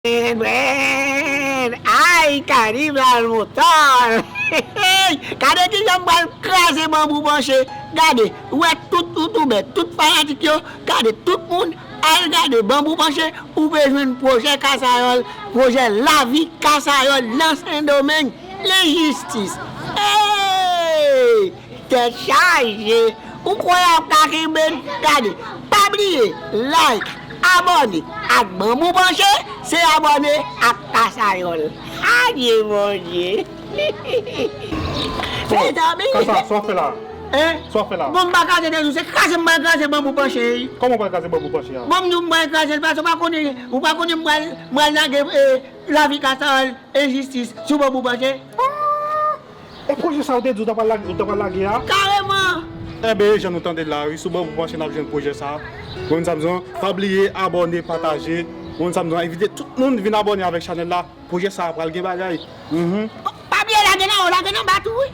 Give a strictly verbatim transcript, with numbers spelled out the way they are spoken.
Bren, bren, ay, kanibal moutòl. Gade kijan m pral kraze Banbou Panche. Gade, ou wè tout youtubè, tout fanatik yo, gade tout moun, al gade Banbou Panche, ou pe jwenn pwojè Kasayòl, pwojè lavi Kasayòl nan Sendomeng. Lenjistis. Hey! Tèt chaje. Ou kwè y ap ka kenbe n? Gade, pa bliye, like, abòne ak Banbou Panche, se abòne ak Kasayòl. Adye Bondye. Mezanmi. Kasa, sa w ap fè la? Hein? Sa w ap fè la? Bon, m pa kraze de jou, se kraze m pral kraze Banbou Panche. Kòman w pral kraze Banbou Panche a? Bon, m di w m pral kraze l, paske w pa konnen, ou pa konnen m pral, m pral lage, eh, lavi Kasayòl, enjistis, sou Banbou Panche. E pwojè sa ou te di ou ta pral lage, ou ta pral lage a? Kareman! Enben, jan nou tande la, wi, sou Banbou Panche n ap jwenn pwojè sa. Ou konn sa m di w, pa bliye abòne, pataje. Ou konn sa m di w, envite tout moun vin abòne avèk chanèl la. Pwojè sa pral gen bagay. Mhm. Pa bliye lage nan wo, lage nan ba tou, wi.